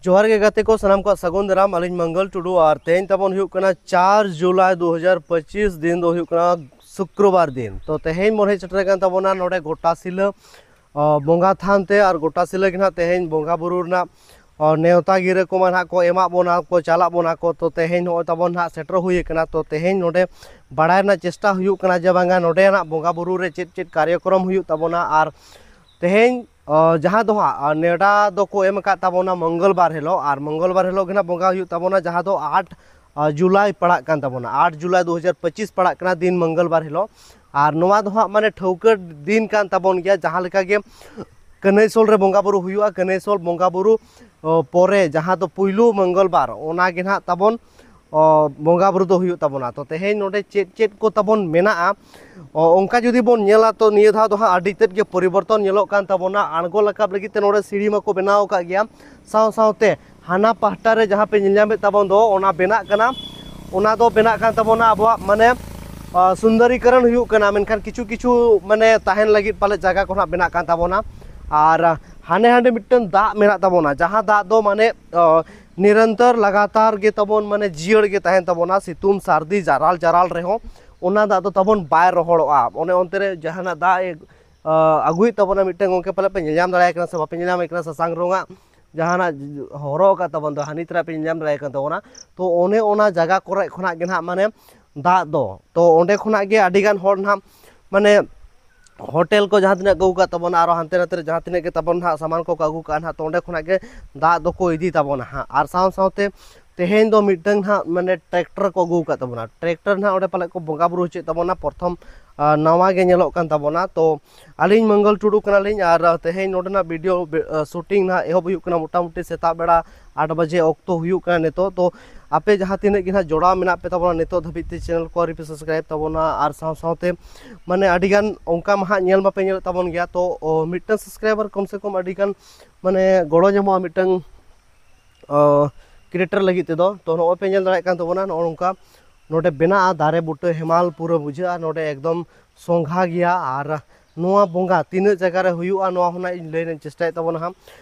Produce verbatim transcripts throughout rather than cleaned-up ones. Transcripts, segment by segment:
ᱡᱚᱦᱟᱨ ᱜᱮ ᱜᱟᱛᱮ ᱠᱚ, ᱥᱟᱱᱟᱢ ᱠᱚᱣᱟᱜ ᱥᱟᱹᱜᱩᱱ ᱫᱟᱨᱟᱢ᱾ ᱟᱹᱞᱤᱧ ᱢᱚᱝᱜᱚᱞ ᱴᱩᱰᱩ, ᱟᱨ ᱛᱮᱦᱮᱧ ᱛᱟᱵᱚᱱ ᱦᱩᱭᱩᱜ ᱠᱟᱱᱟ ᱪᱟᱨ ᱡᱩᱞᱟᱭ ᱫᱩ ᱦᱟᱡᱟᱨ ᱯᱚᱸᱪᱤᱥ, ᱫᱤᱱ ᱫᱚ ᱦᱩᱭᱩᱜ ᱠᱟᱱᱟ ᱥᱩᱠᱨᱚᱵᱟᱨ ᱫᱤᱱ᱾ ᱛᱚ ᱛᱮᱦᱮᱧ ᱵᱚᱱ ᱦᱮᱡ ᱥᱮᱴᱮᱨ ᱟᱠᱟᱱ ᱛᱟᱵᱚᱱᱟ ᱱᱚᱰᱮ ᱜᱚᱴᱟᱥᱤᱞᱟᱹ, ᱚ, ᱵᱚᱸᱜᱟ ᱛᱷᱟᱱ ᱛᱮ᱾ ᱟᱨ ᱜᱚᱴᱟᱥᱤᱞᱟᱹ ᱜᱮ ᱱᱟᱦᱟᱜ ᱛᱮᱦᱮᱧ ᱵᱚᱸᱜᱟ ᱵᱩᱨᱩ ᱨᱮᱱᱟᱜ, ᱚ, ᱱᱮᱣᱛᱟ ᱜᱤᱨᱟᱹ ᱠᱚᱢᱟ ᱱᱟᱦᱟᱜ ᱠᱚ ᱮᱢᱟᱜ ᱵᱚᱱᱟ ᱠᱚ, ᱪᱟᱞᱟᱜ ᱵᱚᱱᱟ ᱠᱚ᱾ ᱛᱚ ᱛᱮᱦᱮᱧ ᱱᱚᱜᱼᱚᱭ ᱛᱟᱵᱚᱱ ᱱᱟᱦᱟᱜ ᱥᱮᱴᱮᱨ ᱦᱩᱭ ᱟᱠᱟᱱᱟ᱾ ᱛᱚ ᱛᱮᱦᱮᱧ ᱱᱚᱰᱮ ᱵᱟᱲᱟᱭ ᱨᱮᱱᱟᱜ ᱪᱮᱥᱴᱟ ᱦᱩᱭᱩᱜ ᱠᱟᱱᱟ ᱡᱮ ᱵᱟᱝᱟ ᱱᱚᱰᱮᱱᱟᱜ ᱵᱚᱸᱜᱟ ᱵᱩᱨᱩ ᱨᱮ ᱪᱮᱫ ᱪᱮᱫ ᱠᱟᱨᱭᱚᱠᱨᱚᱢ ᱦᱩᱭᱩᱜ ᱛᱟᱵᱚᱱᱟ᱾ ᱟᱨ ᱛᱮᱦᱮᱧ, ᱚ, ᱡᱟᱦᱟᱸ ᱫᱚ ᱦᱟᱸᱜ, ᱚ, ᱱᱮᱰᱟ ᱫᱚᱠᱚ ᱮᱢ ᱟᱠᱟᱫ ᱛᱟᱵᱚᱱᱟ ᱢᱚᱝᱜᱚᱞ ᱵᱟᱨ ᱦᱤᱞᱳᱜ, ᱟᱨ ᱢᱚᱝᱜᱚᱞ ᱵᱟᱨ ᱦᱤᱞᱳᱜ ᱜᱮ ᱱᱟᱦᱟᱜ ᱵᱚᱸᱜᱟ ᱦᱩᱭᱩᱜ ᱛᱟᱵᱚᱱᱟ, ᱡᱟᱦᱟᱸ ᱫᱚ ᱟᱴ, ᱚ, ᱡᱩᱞᱟᱭ ᱯᱟᱲᱟᱜ ᱠᱟᱱ ᱛᱟᱵᱚᱱᱟ, ᱟᱴ ᱡᱩᱞᱟᱭ ᱫᱩ ᱦᱟᱡᱟᱨ ᱯᱚᱸᱪᱤᱥ ᱯᱟᱲᱟᱜ ᱠᱟᱱᱟ, ᱫᱤᱱ ᱢᱚᱝᱜᱚᱞ ᱵᱟᱨ ᱦᱤᱞᱳᱜ᱾ ᱟᱨ ᱱᱚᱣᱟ ᱫᱚ ᱦᱟᱸᱜ ᱢᱟᱱᱮ ᱴᱷᱟᱹᱣᱠᱟᱹ ᱫᱤᱱ ᱠᱟᱱ ᱛᱟᱵᱚᱱ ᱜᱮᱭᱟ, ᱡᱟᱦᱟᱸ ᱞᱮᱠᱟ ᱜᱮ ᱠᱟᱹᱱᱟᱹᱭᱥᱳᱞ ᱨᱮ ᱵᱚᱸᱜᱟ ᱵᱩᱨᱩ ᱦᱩᱭᱩᱜᱼᱟ, ᱠᱟᱹᱱᱟᱹᱭᱥᱳᱞ ᱵᱚᱸᱜᱟ ᱵᱩᱨᱩ, ᱚ, ᱯᱚᱨᱮ ᱡᱟᱦᱟᱸ ᱫᱚ ᱯᱩᱭᱞᱩ ᱢᱚᱝᱜᱚᱞ ᱵᱟᱨ, ᱚᱱᱟ ᱜᱮ ᱱᱟᱦᱟᱜ ᱛᱟᱵᱚᱱ, ᱚ, ᱵᱚᱸᱜᱟ ᱵᱩᱨᱩ ᱫᱚ ᱦᱩᱭᱩᱜ ᱛᱟᱵᱚᱱᱟ᱾ ᱛᱚ ᱛᱮᱦᱮᱧ ᱱᱚᱰᱮ ᱪᱮᱫ ᱪᱮᱫ ᱠᱚ ᱛᱟᱵᱚᱱ ᱢᱮᱱᱟᱜᱼᱟ, ᱚ, ᱚᱱᱠᱟ ᱡᱩᱫᱤ ᱵᱚᱱ ᱧᱮᱞᱟ, ᱛᱚ ᱱᱤᱭᱟᱹ ᱫᱷᱟᱣ ᱫᱚ ᱦᱟᱸᱜ ᱟᱹᱰᱤ ᱛᱮᱫ ᱜᱮ ᱯᱚᱨᱤᱵᱚᱨᱛᱚᱱ ᱧᱮᱞᱚᱜ ᱠᱟᱱ ᱛᱟᱵᱚᱱᱟ᱾ ᱟᱬᱜᱚ ᱨᱟᱠᱟᱵ ᱞᱟᱹᱜᱤᱫ ᱛᱮ ᱱᱚᱰᱮ ᱥᱤᱲᱤ ᱢᱟᱠᱚ ᱵᱮᱱᱟᱣ ᱟᱠᱟᱫ ᱜᱮᱭᱟ, ᱥᱟᱶ ᱥᱟᱶᱛᱮ ᱦᱟᱱᱟ ᱯᱟᱦᱴᱟ ᱨᱮ ᱡᱟᱦᱟᱸ ᱯᱮ ᱧᱮᱞ ᱧᱟᱢᱮᱫ ᱛᱟᱵᱚᱱ ᱫᱚ, ᱚᱱᱟ ᱵᱮᱱᱟᱜ ᱠᱟᱱᱟ, ᱚᱱᱟ ᱫᱚ ᱵᱮᱱᱟᱜ ᱠᱟᱱ ᱛᱟᱵᱚᱱᱟ ᱟᱵᱚᱣᱟᱜ, ᱢᱟᱱᱮ, ᱟ, ᱥᱩᱱᱫᱚᱨᱤᱠᱚᱨᱚᱱ ᱦᱩᱭᱩᱜ ᱠᱟᱱᱟ, ᱢᱮᱱᱠᱷᱟᱱ ᱠᱤᱪᱷᱩ ᱠᱤᱪᱷᱩ, ᱢᱟᱱᱮ, ᱛᱟᱦᱮᱱ ᱞᱟᱹᱜᱤᱫ ᱯᱟᱞᱮ ᱡᱟᱭᱜᱟ ᱠᱚ ᱱᱟᱦᱟᱜ ᱵᱮᱱᱟᱜ ᱠᱟᱱ ᱛᱟᱵᱚᱱᱟ᱾ ᱟᱨ ᱦᱟᱱᱮ ᱦᱟᱸᱰᱮ ᱢᱤᱫᱴᱟᱝ ᱫᱟᱜ ᱢᱮᱱᱟᱜ ᱛᱟᱵᱚᱱᱟ, ᱡᱟᱦᱟᱸ ᱫᱟᱜ ᱫᱚ, ᱢᱟᱱᱮ, ᱟ, ᱱᱤᱨᱚᱱᱛᱚᱨ ᱞᱟᱜᱟᱛᱟᱨ ᱜᱮ ᱛᱟᱵᱚᱱ, ᱢᱟᱱᱮ, ᱡᱤᱭᱟᱹᱲ ᱜᱮ ᱛᱟᱦᱮᱱ ᱛᱟᱵᱚᱱᱟ, ᱥᱤᱛᱩᱝ ᱥᱟᱹᱨᱫᱤ ᱡᱟᱨᱟᱞ ᱡᱟᱨᱟᱞ ᱨᱮᱦᱚᱸ ᱚᱱᱟ ᱫᱟᱜ ᱫᱚ ᱛᱟᱵᱚᱱ ᱵᱟᱭ ᱨᱚᱦᱚᱲᱚᱜᱼᱟ᱾ ᱚᱱᱮ ᱚᱱᱛᱮ ᱨᱮ ᱡᱟᱦᱟᱱᱟᱜ ᱫᱟᱜ ᱮ, ᱟ, ᱟᱹᱜᱩᱭᱮᱫ ᱛᱟᱵᱚᱱᱟ ᱢᱤᱫᱴᱟᱝ, ᱜᱚᱢᱠᱮ, ᱯᱟᱞᱮ ᱯᱮ ᱧᱮᱞ ᱧᱟᱢ ᱫᱟᱲᱮᱭᱟᱭ ᱠᱟᱱᱟ ᱥᱮ ᱵᱟᱯᱮ ᱧᱮᱞ ᱧᱟᱢᱮ ᱠᱟᱱᱟ, ᱥᱟᱥᱟᱝ ᱨᱚᱝᱟᱜ ᱡᱟᱦᱟᱱᱟᱜ ᱦᱚᱨᱚᱜ ᱟᱠᱟᱫ ᱛᱟᱵᱚᱱ ᱫᱚ, ᱦᱟᱹᱱᱤ ᱛᱟᱨᱟ ᱯᱮ ᱧᱮᱞ ᱧᱟᱢ ᱫᱟᱲᱮᱭᱟᱭ ᱠᱟᱱ ᱛᱟᱵᱚᱱᱟ᱾ ᱛᱚ ᱚᱱᱮ ᱚᱱᱟ ᱡᱟᱭᱜᱟ ᱠᱚᱨᱮ ᱠᱷᱚᱱᱟᱜ ᱜᱮ ᱱᱟᱦᱟᱜ, ᱢᱟᱱᱮ, ᱫᱟᱜ ᱫᱚ, ᱛᱚ ᱚᱸᱰᱮ ᱠᱷᱚᱱᱟᱜ ᱜᱮ ᱟᱹᱰᱤᱜᱟᱱ ᱦᱚᱲ ᱱᱟᱦᱟᱜ, ᱢᱟᱱᱮ, ᱦᱳᱴᱮᱞ ᱠᱚ ᱡᱟᱦᱟᱸ ᱛᱤᱱᱟᱹᱜ ᱠᱚ ᱟᱹᱜᱩ ᱠᱟᱜ ᱛᱟᱵᱚᱱᱟ, ᱟᱨᱚ ᱦᱟᱱᱛᱮ ᱱᱟᱛᱮ ᱨᱮ ᱡᱟᱦᱟᱸ ᱛᱤᱱᱟᱹᱜ ᱜᱮ ᱛᱟᱵᱚᱱ ᱱᱟᱦᱟᱜ ᱥᱟᱢᱟᱱ ᱠᱚᱠᱚ ᱟᱹᱜᱩ ᱠᱟᱜᱼᱟ ᱱᱟᱦᱟᱜ, ᱛᱚ ᱚᱸᱰᱮ ᱠᱷᱚᱱᱟᱜ ᱜᱮ ᱫᱟᱜ ᱫᱚᱠᱚ ᱤᱫᱤ ᱛᱟᱵᱚᱱᱟ ᱦᱟᱸᱜ᱾ ᱟᱨ ᱥᱟᱶ ᱥᱟᱶᱛᱮ ᱛᱮᱦᱮᱧ ᱫᱚ ᱢᱤᱫᱴᱟᱝ ᱱᱟᱦᱟᱜ, ᱢᱟᱱᱮ, ᱴᱨᱮᱠᱴᱚᱨ ᱠᱚ ᱟᱹᱜᱩ ᱟᱠᱟᱫ ᱛᱟᱵᱚᱱᱟ᱾ ᱴᱨᱮᱠᱴᱚᱨ ᱱᱟᱦᱟᱜ ᱚᱸᱰᱮ ᱯᱟᱞᱮᱫ ᱠᱚ ᱵᱚᱸᱜᱟ ᱵᱩᱨᱩ ᱦᱚᱪᱚᱭᱮᱫ ᱛᱟᱵᱚᱱᱟ, ᱯᱨᱚᱛᱷᱚᱢ, ᱟ, ᱱᱟᱣᱟ ᱜᱮ ᱧᱮᱞᱚᱜ ᱠᱟᱱ ᱛᱟᱵᱚᱱᱟ᱾ ᱛᱚ ᱟᱹᱞᱤᱧ ᱢᱚᱝᱜᱚᱞ ᱴᱩᱰᱩ ᱠᱟᱱᱟᱞᱤᱧ, ᱟᱨ, ᱟ, ᱛᱮᱦᱮᱧ ᱱᱚᱰᱮᱱᱟᱜ ᱵᱷᱤᱰᱤᱭᱳ ᱵᱮ-, ᱟ, ᱥᱩᱴᱤᱝ ᱱᱟᱦᱟᱜ ᱮᱦᱚᱵ ᱦᱩᱭᱩᱜ ᱠᱟᱱᱟ ᱢᱚᱴᱟᱢᱩᱴᱤ ᱥᱮᱛᱟᱜ ᱵᱮᱲᱟ ᱟᱴ ᱵᱟᱡᱮ ᱚᱠᱛᱚ ᱦᱩᱭᱩᱜ ᱠᱟᱱᱟ ᱱᱤᱛᱚᱜ᱾ ᱛᱚ ᱟᱯᱮ ᱡᱟᱦᱟᱸ ᱛᱤᱱᱟᱹᱜ ᱜᱮ ᱱᱟᱦᱟᱜ ᱡᱚᱲᱟᱣ ᱢᱮᱱᱟᱜ ᱯᱮ ᱛᱟᱵᱚᱱᱟ ᱱᱤᱛᱚᱜ ᱫᱷᱟᱹᱵᱤᱡ ᱛᱮ, ᱪᱮᱱᱮᱞ ᱠᱚ ᱟᱹᱣᱨᱤ ᱯᱮ ᱥᱟᱵᱥᱠᱨᱟᱭᱤᱵ ᱛᱟᱵᱚᱱᱟ, ᱟᱨ ᱥᱟᱶ ᱥᱟᱶᱛᱮ, ᱢᱟᱱᱮ, ᱟᱹᱰᱤᱜᱟᱱ ᱚᱱᱠᱟ ᱢᱟ ᱦᱟᱸᱜ ᱧᱮᱞ ᱢᱟᱯᱮ ᱧᱮᱞᱮᱫ ᱛᱟᱵᱚᱱ ᱜᱮᱭᱟ᱾ ᱛᱚ ᱚ, ᱢᱤᱫᱴᱟᱝ ᱥᱟᱵᱥᱠᱨᱟᱭᱵᱟᱨ ᱠᱚᱢ ᱥᱮ ᱠᱚᱢ ᱟᱹᱰᱤᱜᱟᱱ, ᱢᱟᱱᱮ, ᱜᱚᱲᱚ ᱧᱟᱢᱚᱜᱼᱟ ᱢᱤᱫᱴᱟᱝ, ᱚ, ᱠᱨᱤᱭᱮᱴᱟᱨ ᱞᱟᱹᱜᱤᱫ ᱛᱮᱫᱚ᱾ ᱛᱚ ᱱᱚᱜᱼᱚᱭ ᱯᱮ ᱧᱮᱞ ᱫᱟᱲᱮᱭᱟᱜ ᱠᱟᱱ ᱛᱟᱵᱚᱱᱟ, ᱱᱚᱜᱼᱚ ᱱᱚᱝᱠᱟ ᱱᱚᱰᱮ ᱵᱮᱱᱟᱜᱼᱟ, ᱫᱟᱨᱮ ᱵᱩᱴᱟᱹ ᱦᱮᱢᱟᱞ ᱯᱩᱨᱟᱹ ᱵᱩᱡᱷᱟᱹᱜᱼᱟ, ᱱᱚᱰᱮ ᱮᱠᱫᱚᱢ ᱥᱚᱸᱜᱷᱟ ᱜᱮᱭᱟ᱾ ᱟᱨ ᱱᱚᱣᱟ ᱵᱚᱸᱜᱟ ᱛᱤᱱᱟᱹᱜ ᱡᱟᱭᱜᱟ ᱨᱮ ᱦᱩᱭᱩᱜᱼᱟ, ᱱᱚᱣᱟ ᱦᱚᱸ ᱱᱟᱜ ᱤᱧ ᱞᱟᱹᱭ ᱨᱮᱱᱟᱜ ᱪᱮᱥᱴᱟᱭᱮᱫ ᱛᱟᱵᱚᱱᱟ ᱦᱟᱸᱜ᱾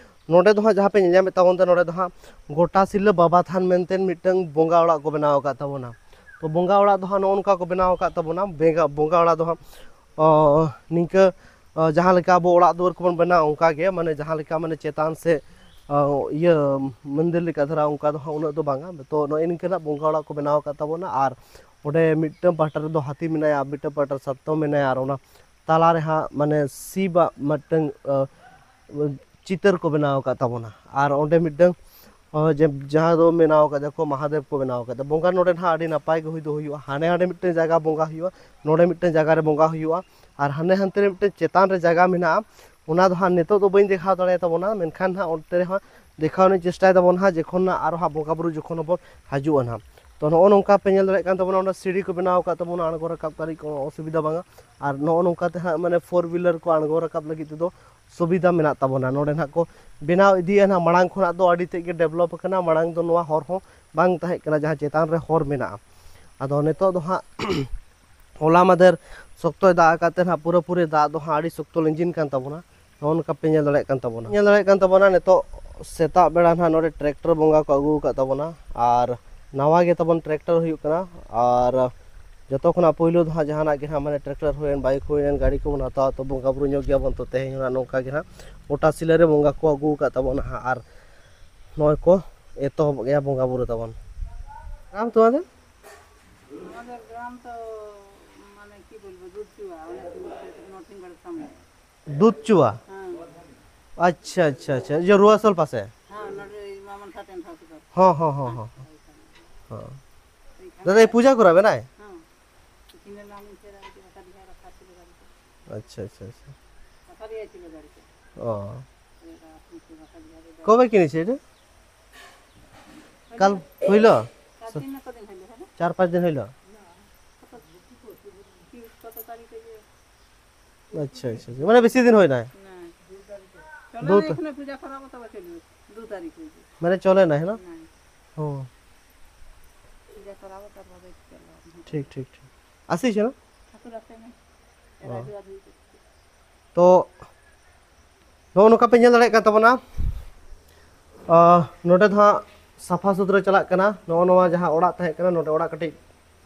ᱱᱚᱰᱮ ᱫᱚ ᱦᱟᱸᱜ ᱡᱟᱦᱟᱸ ᱯᱮ ᱧᱮᱞ ᱧᱟᱢᱮᱫ ᱛᱟᱵᱚᱱ ᱛᱮ, ᱱᱚᱰᱮ ᱫᱚ ᱦᱟᱸᱜ ᱜᱚᱴᱟ ᱥᱤᱞᱟᱹ ᱵᱟᱵᱟ ᱛᱷᱟᱱ ᱢᱮᱱᱛᱮ ᱢᱤᱫᱴᱟᱝ ᱵᱚᱸᱜᱟ ᱚᱲᱟᱜ ᱠᱚ ᱵᱮᱱᱟᱣ ᱟᱠᱟᱫ ᱛᱟᱵᱚᱱᱟ᱾ ᱛᱚ ᱵᱚᱸᱜᱟ ᱚᱲᱟᱜ ᱫᱚ ᱦᱟᱸᱜ ᱱᱚᱜᱼᱚ ᱱᱚᱝᱠᱟ ᱠᱚ ᱵᱮᱱᱟᱣ ᱟᱠᱟᱫ ᱛᱟᱵᱚᱱᱟ᱾ ᱵᱮᱸᱜᱟ- ᱵᱚᱸᱜᱟ ᱚᱲᱟᱜ ᱫᱚ ᱦᱟᱸᱜ ᱚ, ᱱᱤᱝᱠᱟᱹ ᱚ, ᱡᱟᱦᱟᱸ ᱞᱮᱠᱟ ᱟᱵᱚ ᱚᱲᱟᱜ ᱫᱩᱣᱟᱹᱨ ᱠᱚᱵᱚᱱ ᱵᱮᱱᱟᱣᱟ, ᱚᱱᱠᱟ ᱜᱮ, ᱢᱟᱱᱮ ᱡᱟᱦᱟᱸ ᱞᱮᱠᱟ ᱢᱟᱱᱮ ᱪᱮᱛᱟᱱ ᱥᱮ ᱚ, ᱤᱭᱟᱹ ᱢᱚᱱᱫᱤᱨ ᱞᱮᱠᱟ ᱫᱷᱟᱨᱟ, ᱚᱱᱠᱟ ᱫᱚ ᱦᱟᱸᱜ ᱩᱱᱟᱹᱜ ᱫᱚ ᱵᱟᱝᱟ᱾ ᱛᱚ ᱱᱚᱜᱼᱚᱭ ᱱᱤᱝᱠᱟᱹᱱᱟᱜ ᱵᱚᱸᱜᱟ ᱚᱲᱟᱜ ᱠᱚ ᱵᱮᱱᱟᱣ ᱟᱠᱟᱫ ᱛᱟᱵᱚᱱᱟ᱾ ᱟᱨ ᱚᱸᱰᱮ ᱢᱤᱫᱴᱟᱝ ᱯᱟᱦᱴᱟ ᱨᱮᱫᱚ ᱦᱟᱹᱛᱤ ᱢᱮᱱᱟᱭᱟ, ᱟᱨ ᱢᱤᱫᱴᱟᱝ ᱯᱟᱦᱴᱟ ᱨᱮ ᱥᱟᱨᱡᱚᱢ ᱢᱮᱱᱟᱭᱟ, ᱟᱨ ᱚᱱᱟ ᱛᱟᱞᱟ ᱨᱮ ᱦᱟᱸᱜ ᱢᱟᱱᱮ ᱥᱤᱵᱟᱜ ᱢᱤᱫᱴᱟᱝ ᱚ, ᱪᱤᱛᱟᱹᱨ ᱠᱚ ᱵᱮᱱᱟᱣ ᱟᱠᱟᱫ ᱛᱟᱵᱚᱱᱟ᱾ ᱟᱨ ᱚᱸᱰᱮ ᱢᱤᱫᱴᱟᱝ ᱚ, ᱡᱮ, ᱡᱟᱦᱟᱸ ᱫᱚ ᱵᱮᱱᱟᱣ ᱟᱠᱟᱫᱟ ᱠᱚ, ᱢᱟᱦᱟᱫᱮᱵ ᱠᱚ ᱵᱮᱱᱟᱣ ᱟᱠᱟᱫᱟ᱾ ᱵᱚᱸᱜᱟ ᱱᱚᱰᱮ ᱱᱟᱦᱟᱜ ᱟᱹᱰᱤ ᱱᱟᱯᱟᱭ ᱜᱮ ᱦᱩᱭ ᱫᱚ ᱦᱩᱭᱩᱜᱼᱟ᱾ ᱦᱟᱸᱰᱮ ᱦᱟᱸᱰᱮ ᱢᱤᱫᱴᱟᱝ ᱡᱟᱭᱜᱟ ᱵᱚᱸᱜᱟ ᱦᱩᱭᱩᱜᱼᱟ, ᱱᱚᱰᱮ ᱢᱤᱫᱴᱟᱝ ᱡᱟᱭᱜᱟ ᱨᱮ ᱵᱚᱸᱜᱟ ᱦᱩᱭᱩᱜᱼᱟ, ᱟᱨ ᱦᱟᱸᱰᱮ ᱦᱟᱱᱛᱮ ᱨᱮ ᱢᱤᱫᱴᱟᱝ ᱪᱮᱛᱟᱱ ᱨᱮ ᱡᱟᱭᱜᱟ ᱢᱮᱱᱟᱜᱼᱟ᱾ ᱚᱱᱟ ᱫᱚ ᱦᱟᱸᱜ ᱱᱤᱛᱚᱜ ᱫᱚ ᱵᱟᱹᱧ ᱫᱮᱠᱷᱟᱣ ᱫᱟᱲᱮᱭᱟᱛᱟᱵᱚᱱᱟ, ᱢᱮᱱᱠᱷᱟᱱ ᱦᱟᱸᱜ ᱚᱱᱛᱮ ᱨᱮᱦᱚᱸ ᱫᱮᱠᱷᱟᱣ ᱨᱮᱱᱟᱜ ᱪᱮᱥᱴᱟᱭ ᱛᱟᱵᱚᱱ ᱦᱟᱸᱜ, ᱡᱚᱠᱷᱚᱱ ᱦᱟᱸᱜ ᱟᱨᱚ ᱦᱟᱸᱜ ᱵᱚᱸᱜᱟ ᱵᱩᱨᱩ ᱡᱚᱠᱷᱚᱱ ᱵᱚᱱ ᱦᱤᱡᱩᱜᱼᱟ ᱱᱟᱦᱟᱜ᱾ ᱛᱚ ᱱᱚᱜᱼᱚ ᱱᱚᱝᱠᱟ ᱯᱮ ᱧᱮᱞ ᱫᱟᱲᱮᱭᱟᱜ ᱠᱟᱱ ᱛᱟᱵᱚᱱᱟ, ᱚᱸᱰᱮ ᱥᱤᱲᱤ ᱠᱚ ᱵᱮᱱᱟᱣ ᱟᱠᱟᱫ ᱛᱟᱵᱚᱱᱟ, ᱟᱬᱜᱚ ᱨᱟᱠᱟᱵ ᱠᱟᱹᱨᱤ ᱠᱚ ᱚᱥᱩᱵᱤᱫᱷᱟ ᱵᱟᱝᱟ᱾ ᱟᱨ ᱱᱚᱜᱼᱚ ᱱᱚᱝᱠᱟ ᱛᱮ ᱦᱟᱸᱜ ᱢᱟᱱᱮ ᱯᱷᱳᱨ ᱦᱩᱭᱞᱟᱨ ᱠᱚ ᱟᱬᱜᱚ ᱨᱟᱠᱟᱵ ᱞᱟᱹᱜᱤᱫ ᱛᱮᱫᱚ ᱥᱩᱵᱤᱫᱷᱟ ᱢᱮᱱᱟᱜ ᱛᱟᱵᱚᱱᱟ᱾ ᱱᱚᱰᱮ ᱱᱟᱦᱟᱜ ᱠᱚ ᱵᱮᱱᱟᱣ ᱤᱫᱤᱭᱮᱫᱼᱟ ᱱᱟᱦᱟᱜ᱾ ᱢᱟᱲᱟᱝ ᱠᱷᱚᱱᱟᱜ ᱫᱚ ᱟᱹᱰᱤ ᱛᱮᱫ ᱜᱮ ᱰᱮᱵᱷᱞᱚᱯ ᱟᱠᱟᱱᱟ᱾ ᱢᱟᱲᱟᱝ ᱫᱚ ᱱᱚᱣᱟ ᱦᱚᱨ ᱦᱚᱸ ᱵᱟᱝ ᱛᱟᱦᱮᱸ ᱠᱟᱱᱟ, ᱡᱟᱦᱟᱸ ᱪᱮᱛᱟᱱ ᱨᱮ ᱦᱚᱨ ᱢᱮᱱᱟᱜᱼᱟ᱾ ᱟᱫᱚ ᱱᱤᱛᱚᱜ ᱫᱚ ᱦᱟᱸᱜ ᱦᱚᱞᱟ ᱢᱟᱫᱷᱮᱨ ᱥᱚᱠᱛᱚᱭ ᱫᱟᱜ ᱟᱠᱟᱫ ᱛᱮ ᱱᱟᱦᱟᱜ ᱯᱩᱨᱟᱹᱯᱩᱨᱤ ᱫᱟᱜ ᱫᱚ ᱦᱟᱸᱜ ᱟᱹᱰᱤ ᱥᱚᱠᱛᱚ ᱞᱤᱸᱡᱤᱱ ᱠᱟᱱ ᱛᱟᱵᱚᱱᱟ᱾ ᱱᱚᱜᱼᱚ ᱱᱚᱝᱠᱟ ᱯᱮ ᱧᱮᱞ ᱫᱟᱲᱮᱭᱟᱜ ᱠᱟᱱ ᱛᱟᱵᱚᱱᱟ, ᱧᱮᱞ ᱫᱟᱲᱮᱭᱟᱜ ᱠᱟᱱ ᱛᱟᱵᱚᱱᱟ᱾ ᱱᱤᱛᱚᱜ ᱥᱮᱛᱟᱜ ᱵᱮᱲᱟ ᱱᱟᱦᱟᱜ ᱱᱚᱰᱮ ᱴᱨᱟᱠᱴᱚᱨ ᱵᱚᱸᱜᱟ ᱠᱚ ᱟᱹᱜᱩ ᱟᱠᱟᱫ ᱛᱟᱵᱚᱱᱟ, ᱟᱨ ᱱᱟᱣᱟ ᱜᱮ ᱛᱟᱵᱚᱱ ᱴᱨᱟᱠᱴᱚᱨ ᱦᱩᱭᱩᱜ ᱠᱟᱱᱟ᱾ ᱟᱨ ᱡᱚᱛᱚ ᱠᱷᱚᱱᱟᱜ ᱯᱳᱭᱞᱳ ᱫᱚ ᱦᱟᱸᱜ ᱡᱟᱦᱟᱱᱟᱜ ᱜᱮ ᱱᱟᱦᱟᱜ ᱢᱟᱱᱮ ᱴᱨᱟᱠᱴᱚᱨ ᱦᱩᱭᱮᱱ, ᱵᱟᱭᱤᱠ ᱦᱩᱭᱮᱱ, ᱜᱟᱹᱰᱤ ᱠᱚᱵᱚᱱ ᱦᱟᱛᱟᱣᱟ, ᱛᱚ ᱵᱚᱸᱜᱟ ᱵᱩᱨᱩ ᱧᱚᱜ ᱜᱮᱭᱟᱵᱚᱱ᱾ ᱛᱚ ᱛᱮᱦᱮᱧ ᱦᱚᱸ ᱱᱟᱦᱟᱜ ᱱᱚᱝᱠᱟ ᱜᱮ ᱱᱟᱦᱟᱜ ᱜᱚᱴᱟ ᱥᱤᱞᱟᱹ ᱨᱮ ᱵᱚᱸᱜᱟ ᱠᱚ ᱟᱹᱜᱩ ᱟᱠᱟᱫ ᱛᱟᱵᱚᱱᱟ ᱦᱟᱸᱜ, ᱟᱨ ᱱᱚᱜᱼᱚᱭ ᱠᱚ ᱮᱛᱚᱦᱚᱵ ᱜᱮᱭᱟ ᱵᱚᱸᱜᱟ ᱵᱩᱨᱩ ᱛᱟᱵᱚᱱ᱾ ᱟᱢ ᱛᱚ ᱟᱫᱚ আমাদের গ্রাম তো মানে কি বলবো, দুধচুয়া, অনেক দূর থেকে নরসিংগড়ের সামনে। দুধচুয়া? হ্যাঁ। আচ্ছা, আচ্ছা, আচ্ছা, এই যে রুয়াসল পাশে? হ্যাঁ, নরে-, এই মামন সাতেন ঠাকুর। হ্যাঁ, হ্যাঁ, হ্যাঁ, হ্যাঁ। ওইখানে। হ্যাঁ। ওইখানে। দাদা, এই পূজা করাবে না? হ্যাঁ। এখানে নাম এসে রাখা ছিল গাড়িতে। আচ্ছা, আচ্ছা, আচ্ছা। রাখা দিয়েছিল গাড়িতে। ও। ওরা এখন তো রাখা দিয়ে হবে। কবে কিনেছে এটা? কাল হইল? চার দিন না কদিন হইল, হ্যাঁ? চার পাঁচ দিন হইল? কত, কি, কত তারিখে যে আচ্ছা, আচ্ছা, আচ্ছা। মানে বেশি দিন হয় না? না। চলো দু না, তা- এখানে পূজা করাবো, তবে চলবে। দু তারিখ হয়েছে। মানে চলে না, হ্যাঁ? না। ও। পূজা করাবো, তারপরে চলো। ঠিক, ঠিক, ঠিক। আসিস না? ঠাকুর আসে না। এরা ও। ধোয়াধুয়ি করছে। তো ᱱᱚᱜᱼᱚ ᱱᱚᱝᱠᱟ ᱯᱮ ᱧᱮᱞ ᱫᱟᱲᱮᱭᱟᱜ ᱠᱟᱱ ᱛᱟᱵᱚᱱᱟ, ᱟᱨ ᱱᱚᱰᱮ ᱫᱚ ᱦᱟᱸᱜ ᱥᱟᱯᱷᱟ ᱥᱩᱛᱨᱟᱹ ᱪᱟᱞᱟᱜ ᱠᱟᱱᱟ᱾ ᱱᱚᱜᱼᱚ ᱱᱚᱣᱟ ᱡᱟᱦᱟᱸ ᱚᱲᱟᱜ ᱛᱟᱦᱮᱸ ᱠᱟᱱᱟ, ᱱᱚᱰᱮ ᱚᱲᱟᱜ ᱠᱟᱹᱴᱤᱡ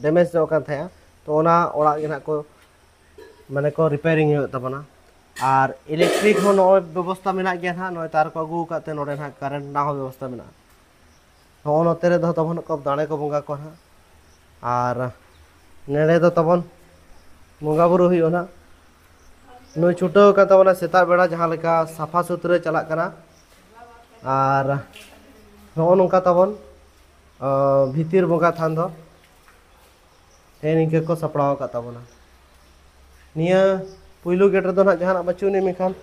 ᱰᱮᱢᱮᱡᱽ ᱧᱚᱜ ᱠᱟᱱ ᱛᱟᱦᱮᱸᱜᱼᱟ, ᱛᱚ ᱚᱱᱟ ᱚᱲᱟᱜ ᱜᱮ ᱱᱟᱦᱟᱜ ᱠᱚ, ᱢᱟᱱᱮ ᱠᱚ ᱨᱤᱯᱮᱭᱟᱨᱤᱝ ᱦᱩᱭᱩᱜ ᱛᱟᱵᱚᱱᱟ᱾ ᱟᱨ ᱤᱞᱮᱠᱴᱨᱤᱠ ᱦᱚᱸ ᱱᱚᱜᱼᱚᱭ ᱵᱮᱵᱚᱥᱛᱟ ᱢᱮᱱᱟᱜ ᱜᱮᱭᱟ ᱱᱟᱦᱟᱜ, ᱱᱚᱜᱼᱚᱭ ᱛᱟᱨ ᱠᱚ ᱟᱹᱜᱩ ᱟᱠᱟᱫ ᱛᱮ ᱱᱚᱰᱮ ᱱᱟᱦᱟᱜ ᱠᱟᱨᱮᱱᱴ ᱨᱮᱱᱟᱜ ᱦᱚᱸ ᱵᱮᱵᱚᱥᱛᱟ ᱢᱮᱱᱟᱜᱼᱟ᱾ ᱱᱚᱜᱼᱚ ᱱᱚᱛᱮ ᱨᱮᱫᱚ ᱛᱟᱵᱚᱱ ᱠᱚ ᱫᱟᱲᱮ ᱠᱚ ᱵᱚᱸᱜᱟ ᱠᱚᱣᱟ ᱱᱟᱦᱟᱜ᱾ ᱟᱨ ᱱᱚᱰᱮ ᱫᱚ ᱛᱟᱵᱚᱱ ᱵᱚᱸᱜᱟ ᱵᱩᱨᱩ ᱦᱩᱭᱩᱜᱼᱟ ᱱᱟᱦᱟᱜ᱾ ᱱᱩᱭ ᱪᱷᱩᱴᱟᱹᱣ ᱟᱠᱟᱱ ᱛᱟᱵᱚᱱᱟ ᱥᱮᱛᱟᱜ ᱵᱮᱲᱟ ᱡᱟᱦᱟᱸ ᱞᱮᱠᱟ ᱥᱟᱯᱷᱟ ᱥᱩᱛᱨᱟᱹ ᱪᱟᱞᱟᱜ ᱠᱟᱱᱟ᱾ ᱟᱨ ᱱᱚᱜᱼᱚ ᱱᱚᱝᱠᱟ ᱛᱟᱵᱚᱱ, ᱟᱸ, ᱵᱷᱤᱛᱤᱨ ᱵᱚᱸᱜᱟ ᱛᱷᱟᱱ ᱫᱚ ᱦᱮᱸ ᱱᱤᱝᱠᱟᱹ ᱠᱚ ᱥᱟᱯᱲᱟᱣ ᱟᱠᱟᱫ ᱛᱟᱵᱚᱱᱟ᱾ ᱱᱤᱭᱟᱹ ᱯᱩᱭᱞᱩ ᱜᱮᱴ ᱨᱮᱫᱚ ᱱᱟᱦᱟᱜ ᱡᱟᱦᱟᱱᱟᱜ ᱵᱟᱹᱪᱩᱜ ᱟᱹᱱᱤᱡ, ᱢᱮᱱᱠᱷᱟᱱ